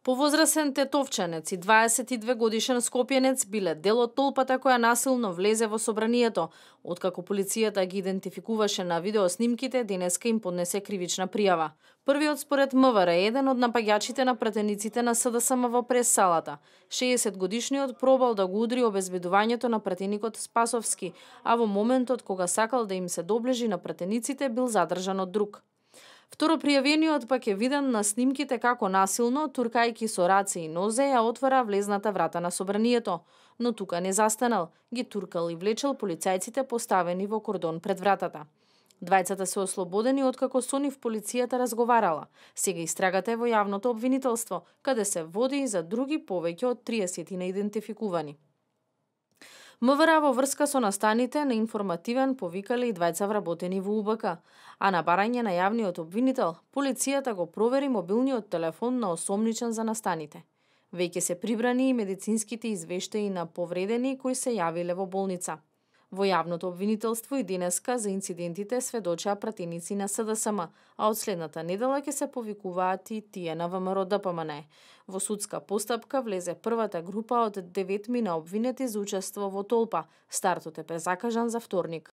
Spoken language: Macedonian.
Повозрасен тетовчанец и 22 годишен скопјанец биле дел од толпата која насилно влезе во собранието. Откако полицијата ги идентификуваше на видеоснимките, денеска им поднесе кривична пријава. Првиот според МВР е еден од напаѓачите на пратениците на СДСМ во прес-салата. 60-годишниот пробал да го удри обезбедувањето на пратеникот Спасовски, а во моментот кога сакал да им се доближи на пратениците бил задржан од друг. Второ пријавениот пак е виден на снимките како насилно, туркајки со раце и нозе, ја отвара влезната врата на собранието. Но тука не застанал, ги туркал и влечел полицајците поставени во кордон пред вратата. Двајцата се ослободени откако со нив полицијата разговарала. Сега истрагата е во јавното обвинителство, каде се води и за други повеќе од 30 неидентификувани. МВР во врска со настаните на информативен повикале и двајца вработени во УБК, а на барање на јавниот обвинител, полицијата го провери мобилниот телефон на осомничен за настаните. Веќе се прибрани и медицинските извештаи на повредени кои се јавиле во болница. Во јавното обвинителство и денеска за инцидентите сведочаа пратеници на СДСМ, а од следната недела ќе се повикуваат и тие на ВМРО-ДПМН. Во судска постапка влезе првата група од 9 на обвинети за учество во толпа. Стартот е презакажан за вторник.